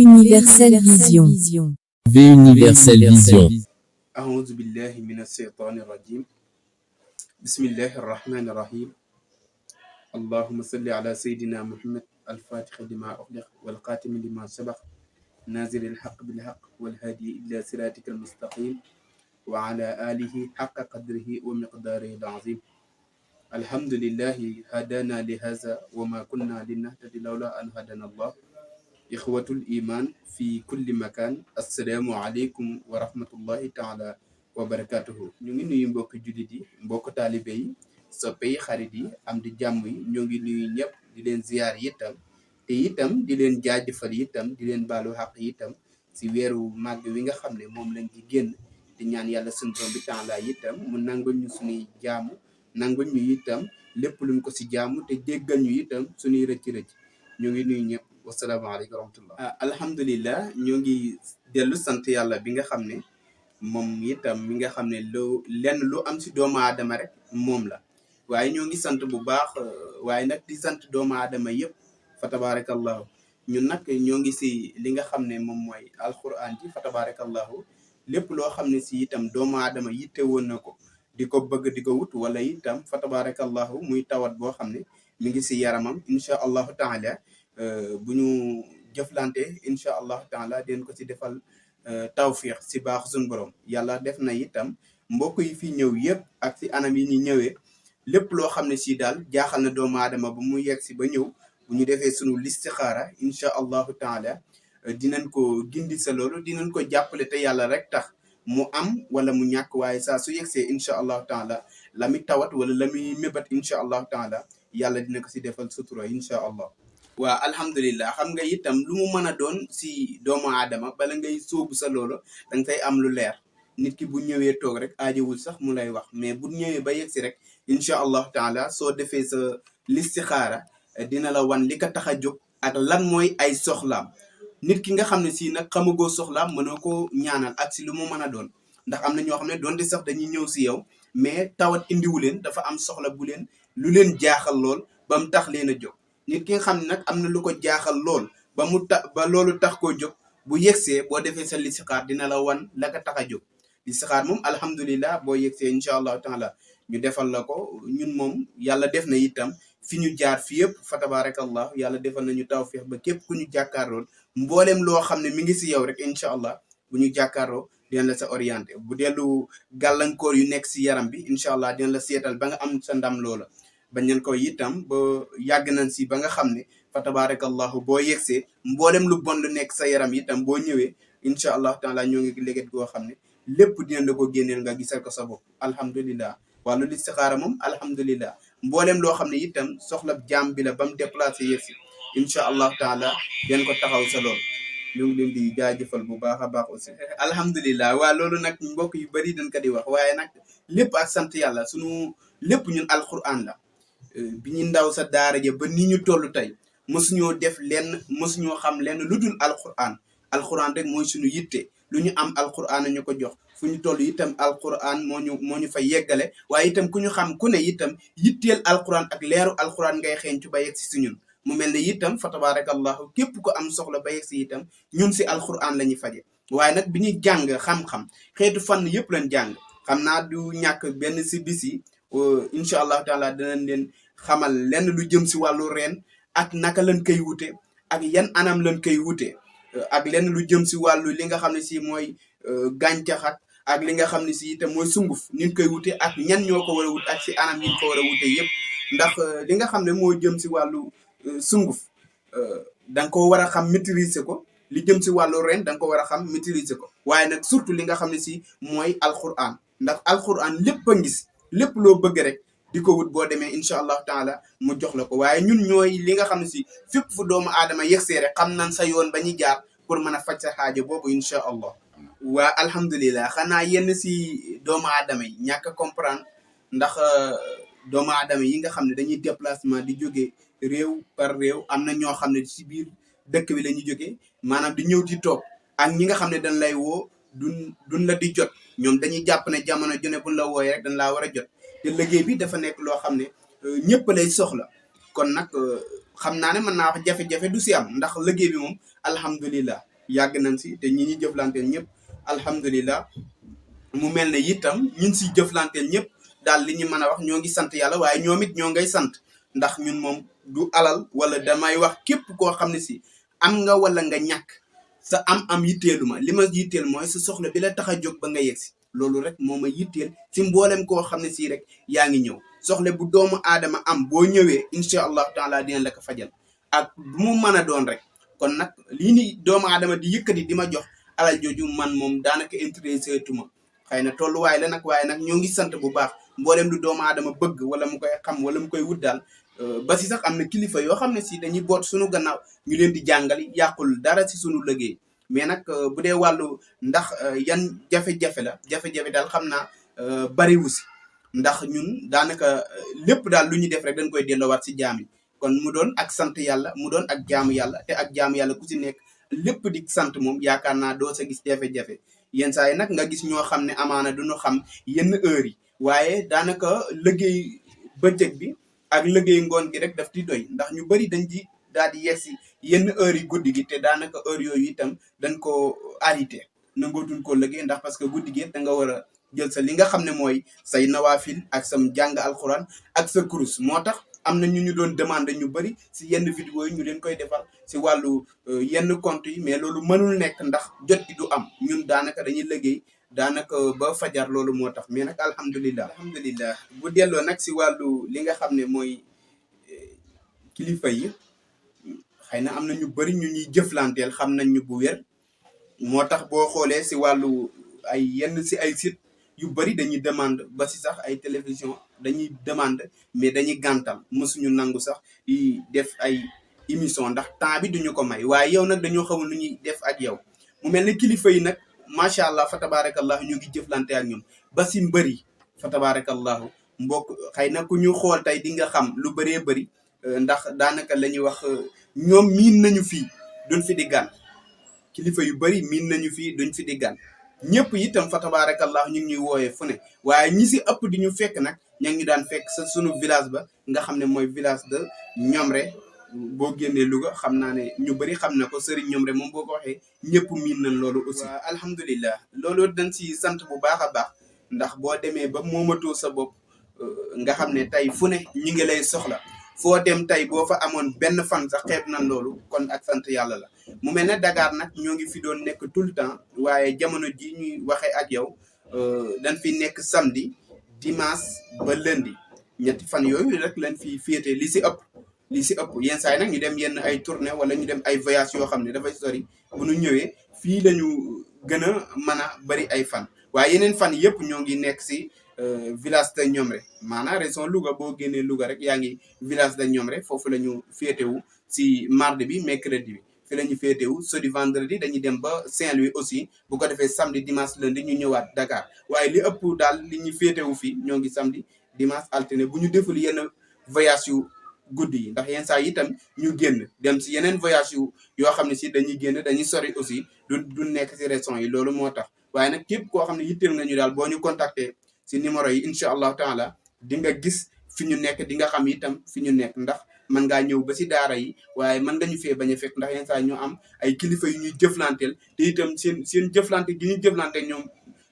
Universelle Vision. V Universelle Vision. أعوذ بالله من الشيطان الرجيم بسم الله الرحمن الرحيم اللهم صل على سيدنا محمد الفاتح لما أغلق والقاتم لما سبق نازل الحق بالحق والهادي إلى صراطك المستقيم وعلى آله حق قدره ومقداره العظيم الحمد لله هدانا لهذا وما كنا لنهتدي لولا أن هدانا الله إخوة الإيمان في كل مكان السلام عليكم ورحمة الله تعالى wa barakatuhu ñu ngi nuyu mbokk jullit yi mbokk taalibe yi soppe yi xarit yi am di jàmm yi ñoo ngi nuyu ñëpp di leen ziyaar itam te itam di leen jaajëfal itam di leen baalu xaq itam si weeru màgg wi nga xam ne moom lañ ci génn di ñaan yàlla sunu borom bi taala itam mu nangul ñu suñuy jaamu nangul ñu itam lépp luñ ko si jaamu te jéggal ñu itam suñuy rëcc-rëcc ñu ngi nuyu ñëpp wasalaamaaleykum wa rahmatullah alhamdulillah ñoo ngi dellu sant yàlla bi nga xam ne moom itam mi nga xam ne lenn lu am si doomu aadama rek moom la waaye ñoo ngi sant bu baax waaye nag di sant doomu aadama yëpp fa tabarakallahu ñun nag ñoo ngi si li nga xam ne moom mooy alquran ji fa tabarakallahu lépp loo xam ne si itam doomu aadama yitte woon na ko di ko bëgg di ko wut wala itam fa tabarakallahu muy tawat boo xam ne mi ngi si yaramam incha allahu taala bu ñu jëflante incha allahu taala den ko si defal tawfiix si baax suñu borom yàlla def na itam mbokk yi fi ñëw yëpp ak si anam yi ñu ñëwee lépp loo xam ne si daal jaaxal na doomu aadama ba mu yegg si ba ñëw bu ñu defee sunu listixaara incha allahu taala dinañ ko gindi sa loolu dinañ ko jàppale te yàlla rek tax mu am wala mu ñàkk waaye saa su yegsee incha allahu taala la muy tawat wala la muy mébat incha allahu taala yàlla dina ko si defal sutura incha allah waa alhamdulillah xam nga itam lu mu mën a doon si doomu aadama bala ngay sóobu sa loolu danga fay am lu leer nit ki bu ñëwee toog rek aajowul sax mu lay wax mais bu ñëwee ba yegsi rek incha allahu taala soo defee sa listixaara dina la wan li ko tax a jóg ak lan mooy ay soxlaam nit ki nga xam ne si nag xamagoo soxlaam mënoo ko ñaanal ak si lu mu mën a doon ndax am na ñoo xam ne doonte sax dañuy ñëw si yow mais tawat indiwu leen dafa am soxla bu leen lu leen jaaxal lool ba mu tax leen a jóg nit ki nga xam ne nag am na lu ko jaaxal lool ba loolu tax koo jóg bu yegsee boo defee sa listixaar dina la wan la ko tax a jóg listixaar moom alhamdulilah boo yegsee incha allahu taala ñu defal la ko ñun moom yàlla def na itam fi ñu jaar fi yëpp fa tabarakallah yàlla defal nañu tawfiix ba képp ku ñu jàkkaarlool mbooleem loo xam ne mi ngi si yow rek incha allah bu ñu jàkkaarloo dina la sa orienté bu dellu gàllankoor yu nekk si yaram bi incha allah dina la seetal ba nga am sa ndam loola bañ leen ko itam ba yàgg nañ si ba nga xam ne fa tabarakallahu boo yegsee mboolem lu bon lu nekk sa yaram itam boo ñëwee incha allah taala ñoo ngi léget goo xam ne lépp dina la ko génneel nga gisal ko sa bopp alhamdulillah wàllu listixaara moom alhamdulillah mboolem loo xam ne itam soxla jaam bi la ba mu déplacé yegsi incha allah taala den ko taxaw sa lool ñu ngi leen di jaajëfal bu baax a baax aussi alhamdulillah waa loolu nag mbokk yu bari dañ ko di wax waaye nag lépp ak sant yàlla sunu lépp ñun alquran la bi ñu ndaw sa daara ja ba ni ñu toll tey mësuñoo def lenn mësuñoo xam lenn lu dul alquran rek mooy suñu yitte lu ñu am alquran ñu ko jox fu ñu toll itam alquran moo ñu fa yeggale waaye itam ku ñu xam ku ne itam yitteel alquran ak leeru alquran ngay xeeñcu ba yegg si ñun mu mel ne itam fa tabarakallahu képp ko am soxla ba yegg si itam ñun si alquran la ñuy faje waaye nag bi ñuy jàng xam-xam xeetu fànn yëpp lañ jàng xam naa du ñàkk benn si bis yi incha allahu taala danañ leen xamal lenn lu jëm si wàllu reen ak naka lañ koy wute ak yan anam lañ koy wute ak lenn lu jëm si wàllu li nga xam ne si mooy gàncax ak li nga xam ne si itam mooy sunguf ni ñu koy wute ak ñan ñoo ko war a wut ak si anam yi ñu ko war a wute yëpp ndax li nga xam ne moo jëm si wàllu sunguf da nga ko war a xam maîtriser ko li jëm si wàllu reen da nga ko war a xam maîtriser ko waaye nag surtout li nga xam ne si mooy alquran ndax alquran lépp a ngi si lépp loo bëgg rek di ko wut boo demee incha allahu taala mu jox la ko waaye ñun ñooy li nga xam ne si fépp fu doomu aadama yegsee rek xam nañ sa yoon ba ñuy jaar pour mën a faj sa xaajo boobu incha allah waa alhamdulilah xanaa yenn si doomu aadama yi ñàkk a comprendre ndax doomu aadama yi nga xam ne dañuy déplacement di jóge réew par réew am na ñoo xam ne si biir dëkk bi la ñuy jógee maanaam di ñëw di toog ak ñi nga xam ne dañ lay woo duñ la di jot ñoom dañuy jàpp ne jamono jone buñ la wooyee rek dañ laa war a jot te liggéey bi dafa nekk loo xam ne ñëpp lay soxla kon nag xam naa ne mën naa wax jafe-jafe du si am ndax liggéey bi moom alhamdulillah yàgg nañ si te ñi ñuy jëflanteel ñëpp alhamdulilah mu mel ne itam ñun si jëflanteel ñëpp daal li ñu mën a wax ñoo ngi sant yàlla waaye ñoom it ñoo ngay sant ndax ñun moom du alal wala damay wax képp koo xam ne si am nga wala nga ñàkk sa am yitteelu ma li ma yitteel mooy sa soxla bi la tax a jóg ba nga yegg si loolu rek moo ma yitteel si mboolem koo xam ne si rek yaa ngi ñëw soxla bu doomu aadama am boo ñëwee incha allahu taala dina la ko fajal ak bu mu mën a doon rek kon nag lii ni doomu aadama di yëkkati di ma jox alal jooju man moom daanaka intéressé tuma xëy na tolluwaay la nag waaye nag ñoo ngi sant bu baax mboolem lu doomu aadama bëgg wala mu koy xam wala mu koy wut daal ba si sax am na kilifa yoo xam ne si dañuy boot suñu gannaaw ñu leen di jàngali yàqul dara si suñu liggéey mais nag bu dee wàllu ndax yan jafe-jafe la jafe-jafe daal xam naa bariwu si ndax ñun daanaka lépp daal lu ñu def rek dañ koy delloowaat si jaam yi kon mu doon ak sant yàlla mu doon ak jaamu yàlla te ak jaamu yàlla ku si nekk lépp di sant moom yaakaar naa doo sa gis jafe-jafe yenn saa yi nag nga gis ñoo xam ne amaana duñu xam yenn heures yi waaye daanaka liggéey bëccëg bi ak liggéey ngoon gi rek daf di doy ndax ñu bari dañ di daal di yegg si yenn heures yi guddi gi te daanaka heure yooyu itam dañ ko arrêté nangootuñ ko liggéey ndax parce que guddi gi da nga war a jël sa li nga xam ne mooy say nawaafil ak sam jàng alxuraan ak sa kurus moo tax am na ñu doon demande ñu bari si yenn vidéo yi ñu leen koy defal si wàllu yenn compte yi mais loolu mënul nekk ndax jot gi du am ñun daanaka dañuy liggéey daanaka ba fajar loolu moo tax mais nag alhamdulilah bu delloo nag si wàllu li nga xam ne mooy kilifa yi xëy na am na ñu bari ñu ñuy jëflanteel xam nañ ñu bu wér moo tax boo xoolee si wàllu ay yenn si ay site yu bari dañuy demande ba si sax ay télévision dañuy demande mais dañuy gàntal mësuñu nangu sax di def ay émission ndax temps bi duñu ko may waaye yow nag dañoo xamul nu ñuy def ak yow mu mel ne kilifa yi nag macha allah fa tabarakallahu ñu ngi jëflante ak ñoom ba si mbëri fa tabarakallahu mbokk xëy na ku ñu xool tey di nga xam lu bëree bëri ndax daanaka la ñuy wax ñoom miin nañu fii duñ fi di gan kilifa yu bari miin nañu fii duñ fi di gan ñëpp itam fa tabarakallahu ñu ngi ñuy wooyee fu ne waaye ñi si ëpp di ñu fekk nag ña ngi ñu daan fekk sa sunu village ba nga xam ne mooy village de Ñomre boo génnee Louga xam naa ne ñu bari xam na ko Serigne Ñomre moom boo ko waxee ñëpp miin nañ loolu aussi. waaw alhamdulilah loolu dañ si sant bu baax a baax ndax boo demee ba moomatoo sa bopp nga xam ne tey fu ne ñu ngi lay soxla foo dem tey boo fa amoon benn fan sax xeeb nañ loolu kon ak sant yàlla la. mu mel ne Dakar nag ñoo ngi fi doon nekk tout le temps waaye jamono ji ñuy waxee ak yow dañ fi nekk samedi dimanche ba lundi ñetti fan yooyu rek lañ fi féete li si ëpp yenn saa yi nag ñu dem yenn ay tournée wala ñu dem ay voyage yoo xam ne dafay sori bu ñu ñëwee fii lañu gën a mën a bari ay fan waaye yeneen fan yëpp ñoo ngi nekk si village de Ñomre maanaam région Louga boo génnee Louga rek yaa ngi village de Ñomre foofu la ñu féetewu si mardi bi mercredi bi fi la ñu féetewu jeudi vendredi dañuy dem ba Saint-Louis aussi bu ko defee samedi dimanche lundi ñu ñëwaat Dakar waaye li ëpp daal li ñu féetewu fii ñoo ngi samedi dimanche altine bu ñu deful yenn voyage yu guddi yi ndax yenn saa yi itam ñu génn dem si yeneen voyage yoo xam ne si dañuy génn dañuy sori aussi du nekk si régions yi loolu moo tax waaye nag képp koo xam ne yitteel nga ñu daal boo ñu contacter si numéro yi incha allahu taala di nga gis fi ñu nekk di nga xam itam fi ñu nekk ndax mën ngaa ñëw ba si daara yi waaye mën nga ñu fee bañ a fekk ndax yenn saa ñu am ay kilifa yu ñuy jëflanteel te itam seen jëflante gi ñuy jëflante ñoom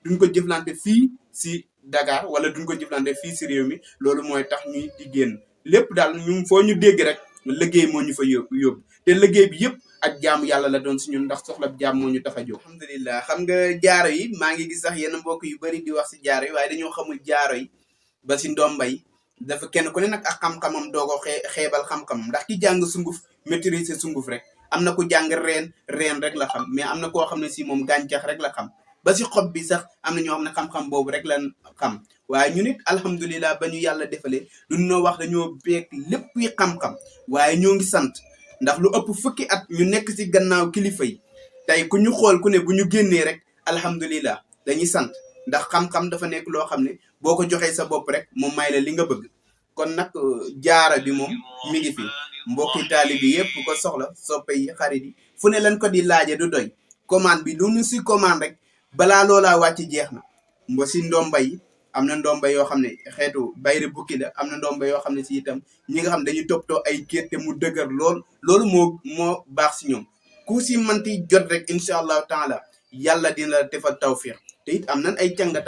duñ ko jëflante fii si Dakar wala duñ ko jëflante fii si réew mi loolu mooy tax ñuy di génn lépp daal ñu foo ñu dégg rek liggéey moo ñu fa yóbbu te liggéey bi yëpp ak jaamu yàlla la doon si ñun ndax soxla jaam moo ñu tax a jóg. alhamdulilah xam nga jaaro yi maa ngi gis sax yenn mbokk yu bari di wax si jaaro yi waaye dañoo xamul jaaro yi ba si ndombay dafa kenn ku ne nag ak xam-xamam doo ko xeebal xam-xamam ndax ki jàng sunguf maîtriser sunguf rek am na ku jàng reen rek la xam mais am na koo xam ne si moom gàncax rek la xam ba si xob bi sax am na ñoo xam ne xam-xam boobu rek la xam waaye ñu nit alhamdulilah ba ñu yàlla defalee lu noo wax dañoo beeg lépp yi xam-xam waaye ñoo ngi sant ndax lu ëpp fukki at ñu nekk si gannaaw kilifa yi tey ku ñu xool ku ne bu ñu génnee rek alhamdulilah dañuy sant ndax xam-xam dafa nekk loo xam ne boo ko joxee sa bopp rek moom may la li nga bëgg kon nag jaara bi moom mi ngi fi mbokki taali bi yëpp ko soxla soppe yi xarit yi fu ne lañ ko di laaje du doy commande bi lu ñu si commande rek balaa loolaa wàcc jeex na mbo si ndomba yi am na ndomba yoo xam ne xeetu bayre bukki la am na ndomba yoo xam ne si itam ñi nga xam ne dañuy toppatoo ay kéet te mu dëgër loolu moo baax si ñoom ku si manti jot rek incha allahu taala yàlla dina la defal tawfiq te it am nan ay cangat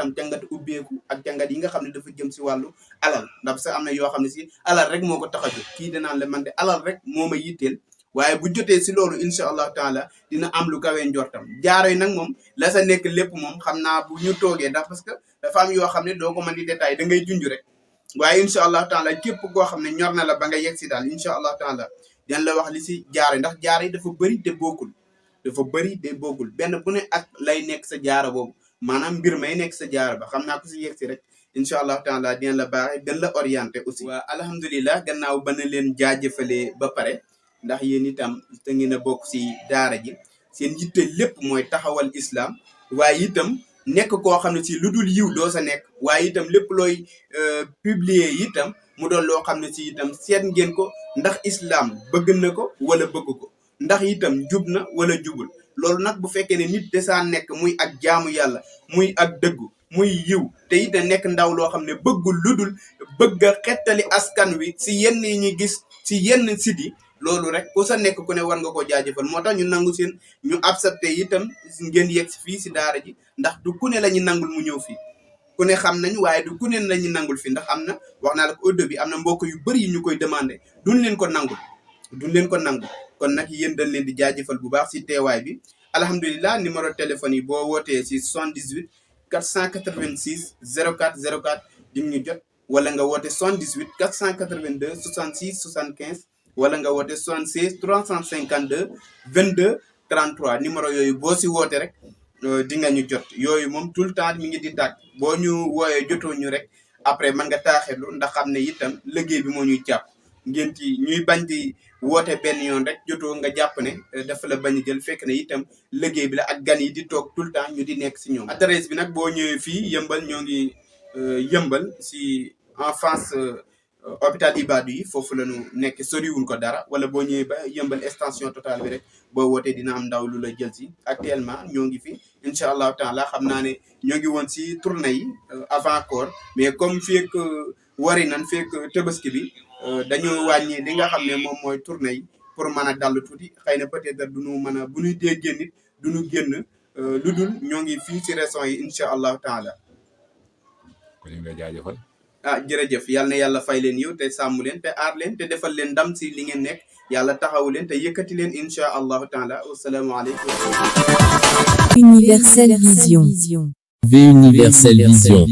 ubbeeku ak cangat yi nga xam ne dafa jëm si wàllu alal ndax sax am na yoo xam ne si alal rek moo ko tax a jóg kii danaan la man de alal rek moo ma yitteel waaye bu jotee si loolu incha allahu taala dina am lu kawee njortam jaaro yi nag moom la sa nekk lépp moom xam naa bu ñu toogee ndax parce que dafa am yoo xam ne doo ko mën di détail da ngay junj rek waaye incha allahu taala képp koo xam ne ñor na la ba nga yegg si daal incha allahu taala dinañ la wax li si jaaro yi ndax jaaro yi dafa bëri te bokkul benn bu ne ak lay nekk sa jaaro boobu maanaam mbir may nekk sa jaaro ba xam naa ko si yegg si rek incha allahu taala dinañ la baaxee gën la orienté aussi. waa alhamdulilah gannaaw ba na leen jaajëfalee ba pare ndax yéen itam te ngeen a bokk si daara ji seen yitte lépp mooy taxawal islam waaye itam nekk koo xam ne si lu dul yiw doo sa nekk waaye itam lépp looy publier itam mu doon loo xam ne si itam seet ngeen ko ndax islam bëgg na ko wala bëgg ko ndax itam jub na wala jubul loolu nag bu fekkee ne nit desaa nekk muy ak jaamu yàlla muy ak dëggu muy yiw te it nekk ndaw loo xam ne bëggul lu dul bëgg a xettali askan wi si yenn yi ñuy gis si yenn sit yi loolu rek ku sa nekk ku ne war nga koo jaajëfal moo tax ñu nangu seen ñu accepté itam ngeen yegg si fii si daara ji ndax du ku ne la ñu nangul mu ñëw fii ku ne xam nañ waaye du ku ne la ñu nangul fii ndax am na wax naa la ko au début am na mbokk yu bëri yu ñu koy demandé duñ leen ko nangul kon nag yéen dañ leen di jaajëfal bu baax si teewaay bi alhamdulilah numéro téléphone yi boo wootee si 78 486 04 04 di ñu jot wala nga woote 78 482 66 75 wala nga woote 76 352 22 33 numéro yooyu boo si woote rek di nga ñu jot yooyu moom tout le temps mi ngi di tàgg boo ñu wooyee jotoo ñu rek après man nga taaxirlu ndax xam ne itam liggéey bi moo ñuy jàpp ngeen ci ñuy bañ di woote benn yoon rek jotoo nga jàpp ne dafa la bañ a jël fekk ne itam liggéey bi la ak gan yi di toog tout le temps ñu di nekk si ñoom. adresse bi nag boo ñëwee fii yëmbal ñoo ngi yëmbal si en face hôpital Ibadou yi foofu la ñu nekk soriwul ko dara wala boo ñëwee ba yëmbal extension totale bi rek boo wootee dina am ndaw lu la jël si actuellement ñoo ngi fi incha allahu taala xam naa ne ñoo ngi woon si tournée yi avant koor mais comme fekk wari nan fekk Tabaski bi dañoo wàññi li nga xam ne moom mooy tournée yi pour mën a dall tuuti xëy na peut-être duñu mën a bu ñuy dee génn it duñu génn lu dul ñoo ngi fii si régions yi incha allahu taala. kon ñu ngi lay jaajëfal. jërëjëf yal na yàlla fay leen yiw te sàmm leen te aar leen te defal leen ndam si li ngeen nekk yàlla taxawu leen te yëkkati leen incha allahu taala wasalaamaaleykum. Universel Vision. V Universel Vision.